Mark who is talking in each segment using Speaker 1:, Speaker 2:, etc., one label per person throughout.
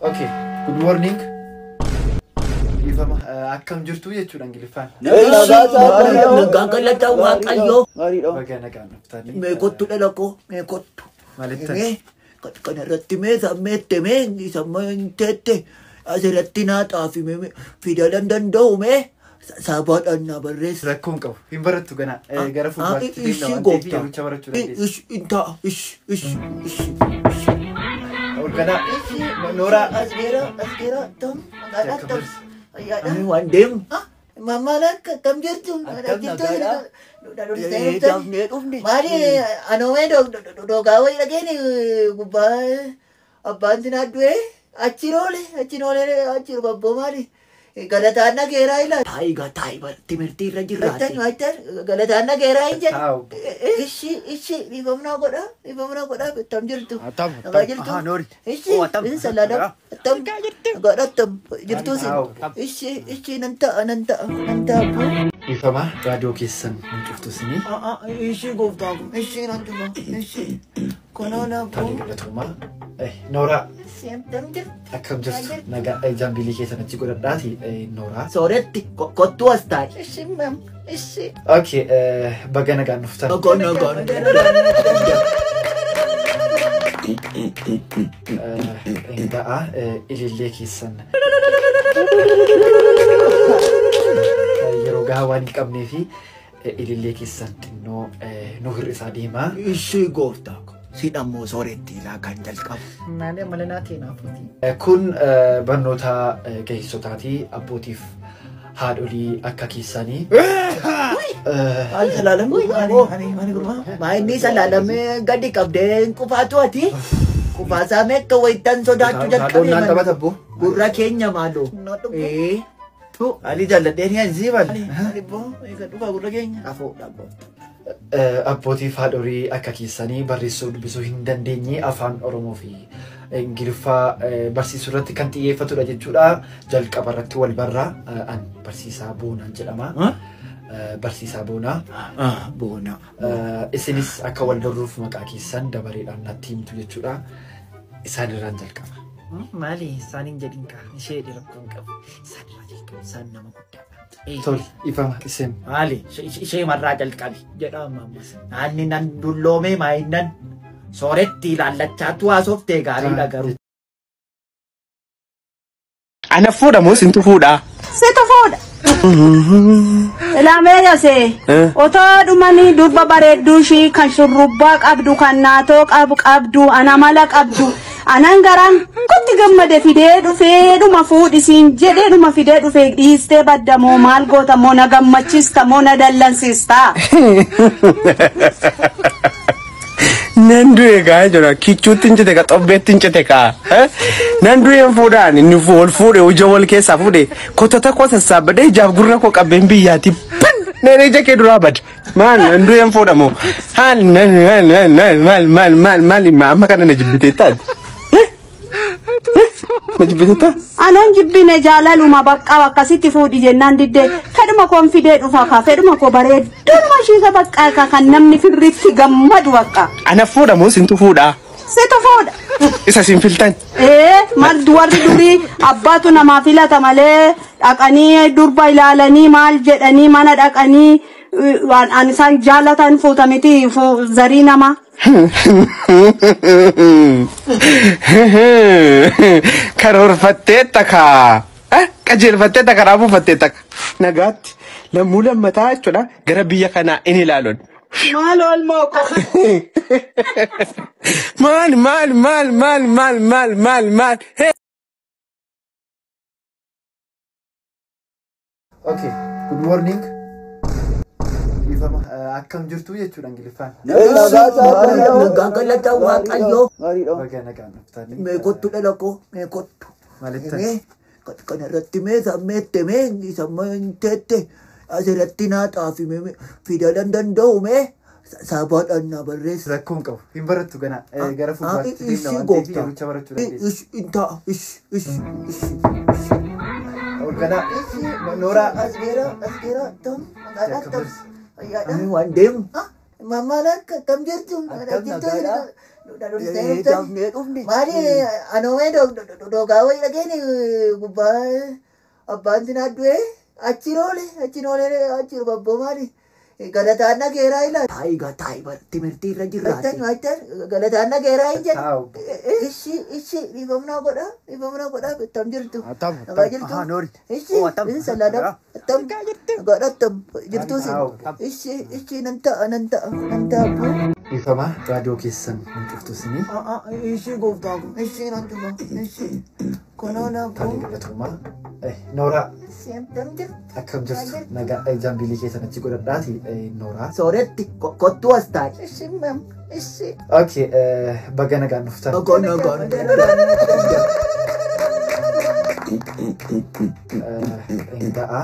Speaker 1: Okay, good morning. Dhiifama, akkam jirtu jechuudha Ingiliffaan.
Speaker 2: Nagaan galata Waaqayyoo.
Speaker 1: Baga nagaan dhuftanii.
Speaker 2: Mee kottu dhala koo, mee kottu.
Speaker 1: Maalittan?
Speaker 2: Mee kana irratti mee sammeette mee sammeette asirratti naa xaafi mee fidalan danda'u mee sabaadhaan naa barreessa.
Speaker 1: Rakkoo hin qabu. Hin barattu ganaa. Gara fuulduraatti deemna
Speaker 2: Ishi
Speaker 1: waan ta'eef
Speaker 2: gooftaa.
Speaker 1: yericha barachuu dandeessa.
Speaker 2: Ishi intaa ishi ishi ishi.
Speaker 1: Olganaa. Nooraa.
Speaker 2: Asgeera asgeera tam tam. Ani waan deemu.
Speaker 3: Mammaala akkam jirtu?
Speaker 2: Akkam nagaadha? Dafnee dhufne.
Speaker 3: Maali anoomee dhogaa wayii dhageeni gubbaa abbaan sinaa du'ee achi roole achi roole achi babboo maali galataan nageeraa ilaali.
Speaker 2: Taayigaa taayiba timirtii irra jirraati.
Speaker 3: Achtan galataan nageeraa hin jedhu.
Speaker 1: Taa'u.
Speaker 3: Ishi ishi dhiifamnaa godha dhiifamnaa godha attam jirtu.
Speaker 4: Attam,
Speaker 3: Nagaa
Speaker 4: attam.
Speaker 3: jirtu.
Speaker 4: Ahaa, noori.
Speaker 3: Ishi
Speaker 4: Oh, attam.
Speaker 3: isin salaadha. Attam nagaadha attam jirtu isin.
Speaker 1: Taa'u.
Speaker 3: Ishi ishi nan ta'a nan ta'a nan ta'a.
Speaker 1: Dhiifama raadiyoo keessan hin cuftu isinii.
Speaker 2: Ishi gooftaa kun.
Speaker 3: Ishi nan tufa ishi kunoo na
Speaker 1: Tole
Speaker 3: buu.
Speaker 1: galatoomaa. Nooraa
Speaker 3: Attam jirtu.
Speaker 1: akkam jirtu? Nagaa jaambilii keessan achi godhadhaati Nooraa.
Speaker 2: Sooretti kottuu as taa'i.
Speaker 3: Ishi mam ishi.
Speaker 1: Okay, baga nagaan dhuftan.
Speaker 2: Nagaa nagaan.
Speaker 1: Hin ta'a ilillee keessan. Yeroo gahaa waan hin qabnee fi ilillee keessan xinnoo nu hir'isaa deemaa.
Speaker 2: Ishi gooftaa kun. Sidhammoo sooretti ilaa kan jalqabu.
Speaker 3: Maali amala naa ta'e naafuuti.
Speaker 1: Kun barnoota ga'eessotaati abbootiif haadholii akka keessanii.
Speaker 2: Maal salaalamuu? Maali gurbaa?
Speaker 3: Maa inni salaalamee gadi qabdee hin qufaatu ati? Qufaasaa meeqa wayittan sodaachuu jalqabee
Speaker 4: Naan
Speaker 3: mana.
Speaker 4: taphata abboo.
Speaker 2: Gurra keenya maaloo?
Speaker 4: Ali jaalladhee ni anjii bal.
Speaker 3: Dhugaa gurra keenya.
Speaker 2: Afoodha gooftaa.
Speaker 1: Abbootiif haadholii akka keessanii barreessuu dubbisuu hin dandeenye afaan Oromoo fi Ingiliffaa barsiisuu irratti kan xiyyeeffatudha jechuudha. Jalqaba irratti wal barraa an barsiisaa Boonaan jedhama. Barsiisaa Boonaa.
Speaker 2: Boona.
Speaker 1: Isinis akka wal barruuf maqaa keessan dabareedhaan natti himtu jechuudha. Isaan irraan jalqaba.
Speaker 3: Maali isaan hin jedhin kaa ishee rakkoo hin qabu. Isaan irraa jalqabu isaan nama guddaadha.
Speaker 1: Tole ifama isin.
Speaker 2: Maali ishee marraa jalqabi.
Speaker 3: Jedha amma ammas.
Speaker 2: Naanni nan dulloomee maayinnan sooretti ilaallachaatu haasoftee gaariidha garuu.
Speaker 4: Ana fuudha moo sintu fuudhaa?
Speaker 5: Situ fuudha. Ilaamee yasee otoo dhumanii durba bareedduu ishii kan shurrubbaa qabdu kan naatoo qabu qabdu ana mala qabdu anan garaan kutti gammade fidee dhufee dhuma fuudhisiin jedhee dhuma fidee dhufee dhiistee badda moo maal goota moo na gammachiista moo na dallansiista.
Speaker 4: Nan du'e gaa jechuudha. Kichuutti hin cite kaa xobbeetti hin cite kaa. Nan du'e hin fuudhaan inni wal fuudhe ija wal keessaa fuudhe kotota koo sassaabbadee ijaaf gurra koo qabbeen biyyaatti pan neen ija kee duraa bada. Maal nan du'e hin fuudhamu. Haal maal maal maal maal maal maal amma kana na jibbitee taate. Na jibbitee taate.
Speaker 5: Anoon jibbine jaalaluma bakka akkasitti fuudhi jennaan diddee fedhuma koon fidee dhufa ka fedhuma koo bareedduma ishiisa bakka ka kan namni firritti gammadu bakka.
Speaker 4: Ana fuudha moo sintu fuudhaa?
Speaker 5: Situ fuudha.
Speaker 4: Isa siin filtan.
Speaker 5: Mal warri durii abbaatu namaa filata malee dhaqanii durba ilaalanii maal jedhanii mana dhaqanii waan an isaan jaalatan fuuta miti zarii namaa.
Speaker 4: Karoorfattee takka. Qajeelfattee takka raafufattee takka. Nagaatti lammuu lammataa jechuudha gara biyya kanaa in ilaalon.
Speaker 5: Maal oolmoo ko.
Speaker 4: Maal maal maal maal maal maal maal maal.
Speaker 1: Okay, good morning. Dhiifama akkam jirtu jechuudha Ingiliffaan.
Speaker 2: Nagaan galata Waaqayyoo.
Speaker 1: Baga nagaan dhuftanii.
Speaker 2: Mee kottu dhala koo mee kottu.
Speaker 1: Maalittan?
Speaker 2: Mee kana irratti mee sammeette mee sammeette asirratti naa xaafi mee fidalan danda'u mee sabaadhaan naa barreessa.
Speaker 1: Rakkoo hin qabu. Hin barattu ganaa. Gara fuulduraatti deemna
Speaker 2: Ishi
Speaker 1: waan ta'eef
Speaker 2: gooftaa.
Speaker 1: yericha barachuu dandeessa.
Speaker 2: Ishi intaa ishi ishi ishi.
Speaker 1: Olganaa. Nooraa.
Speaker 3: Asgeera asgeera tam
Speaker 1: Akkam jirtu?
Speaker 2: Ani waan deemu.
Speaker 3: Mammaala akkam jirtu?
Speaker 2: Akkam nagaadha? Dafnee dhufne.
Speaker 3: Maali anoomee dhogaa wayii dhageeni gubbaa abbaan sinaa du'ee achi roole achi roole achi babboo maali galataan dhageeraa ilaali.
Speaker 2: Taayi gaa taayi bara timirtii irra jirraati.
Speaker 3: Attan attan galataan dhageeraa hin jedhu.
Speaker 1: Taa'u.
Speaker 3: Ishi ishi dhiifamnaa godha dhiifamnaa godha attam jirtu.
Speaker 2: Attam,
Speaker 3: Nagaa jirtu.
Speaker 2: Ahaa, noori.
Speaker 3: Ishi
Speaker 2: Oh, attam.
Speaker 3: salaadam attam nagaadha attam jirtu sin.
Speaker 1: Taa'u.
Speaker 3: Ishi ishi nan ta'a nan ta'a nan ta'a abboo.
Speaker 1: Ifama raadiyoo keessan hin cuftu isinii.
Speaker 2: Ishii gooftaa kun.
Speaker 3: Ishi nan cufa ishi kunuun abboo.
Speaker 1: Taalee galatoomaa. Nooraa
Speaker 3: Attam jirtu.
Speaker 1: akkam jirtu? Nagaa jambiilii keessan achi godhadhaati Nooraa.
Speaker 2: Sooretti kottuu as taa'i.
Speaker 3: Ishi mam ishi.
Speaker 1: Okay, baga nagaan dhuftan.
Speaker 2: Nagaa nagaa.
Speaker 1: Inda'a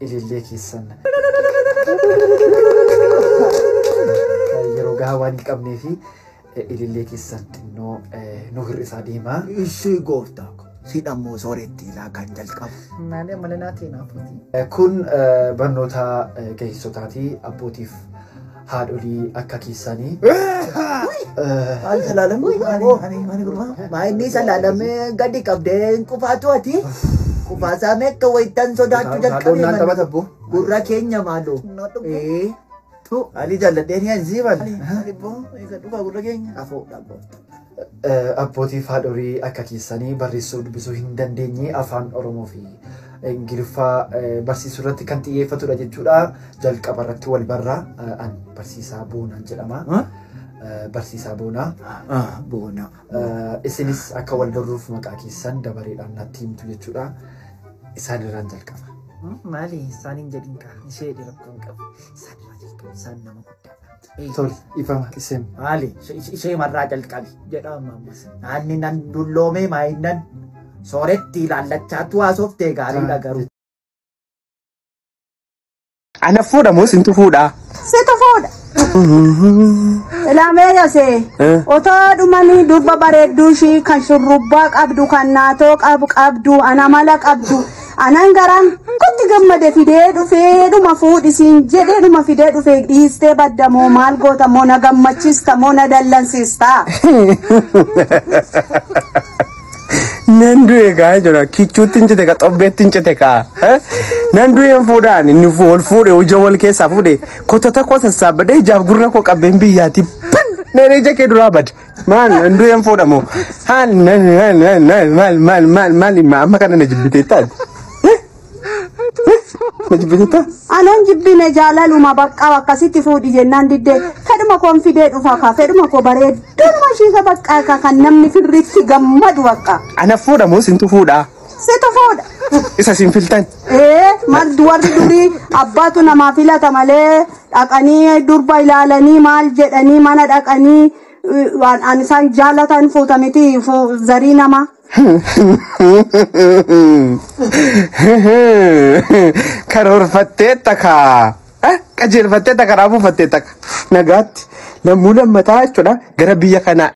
Speaker 1: ilillee keessan yeroo gahaa waan hin qabnee fi ilillee keessan xinnoo nu hir'isaa deemaa.
Speaker 2: Ishii gooftaa kun. Sidhammoo sooretti ilaa kan jalqabu.
Speaker 3: Maali amala naa ta'e naafuuti.
Speaker 1: Kun barnoota ga'eessotaati abbootiif haadholii akka keessanii.
Speaker 2: Maal salaalamuu? Maali gurbaa?
Speaker 3: Maa inni salaalamee gadi qabdee hin qufaatu ati. Qufaasaa meeqa wayittan sodaachuu jalqabee
Speaker 2: Naan
Speaker 3: mana.
Speaker 2: taphata abboo.
Speaker 3: Gurra keenya maaloo. Tu.
Speaker 2: Ali jaalladhee ni anziiban.
Speaker 3: Gurra keenya. Afuudha gooftaa.
Speaker 1: Abbootiif haadholii akka keessanii barreessuu dubbisuu hin dandeenye afaan Oromoo fi Ingiliffaa barsiisuu irratti kan xiyyeeffatudha jechuudha. Jalqaba irratti wal barraa an barsiisaa Boonaan jedhama. Barsiisaa Boonaa.
Speaker 2: Boona.
Speaker 1: Isinis akka wal barruuf maqaa keessan dabareedhaan natti himtu jechuudha. Isaan irraan jalqaba.
Speaker 3: Maali isaan hin jedhin kaa ishee rakkoon qabu. Isaan irraa jalqabu isaan nama guddaadha.
Speaker 1: Tole, ifama isin.
Speaker 2: Maali ishee marraa jalqabi.
Speaker 3: Jedha amma ammas.
Speaker 2: Naanni nan dulloomee maayinnan sooretti ilaallachaatu haasoftee gaariidha garuu.
Speaker 4: Ana fuudha moo sintu fuudhaa?
Speaker 5: Situ fuudha. Ilaamee yosee otoo dhumanii durba bareedduu ishii kan shurrubbaa qabdu kan naatoo qabu qabdu ana mala qabdu anan garaan kutti gammade fidee dhufee dhuma fuudhisiin jedhee dhuma fidee dhufee dhiistee badda moo maal goota moo na gammachiista moo na dallansiista.
Speaker 4: Nan du'e gaa jechuudha. Kichuutti hin cite ka xobbeetti hin cite kaa. Nan du'e hin fuudhaan inni wal fuudhe ija wal keessaa fuudhe kotota koo sassaabbadee ijaaf gurra koo qabbeen biyyaati. Pan! Neen ija kee duraa bade. Maal nan du'e hin fuudhamu. Haal nan maal maal maal maal maal maal amma kana na jibbitee taate. Na jibbitee taate.
Speaker 5: Anan jibbine jaalaluma baqqaa akkasitti fuudhi jennaan diddee fedhuma koon fidee dhufa ka fedhuma koo bareeddummaa ishiisa baqqaa ka kan namni firritti gammadu baqqaa.
Speaker 4: Ana fuudha moo sintu fuudhaa?
Speaker 5: Situ fuudha.
Speaker 4: Isa siin filtan.
Speaker 5: Maal warri durii abbaatu namaa filata malee dhaqanii durba ilaalanii maal jedhanii mana dhaqanii waan isaan jaalatan fuuta miti zarii namaa.
Speaker 4: Karoorfattee takka qajeelfattee takka karaa buufattee takka nagaatti lammuu lammataa jechuudha gara biyya kanaa.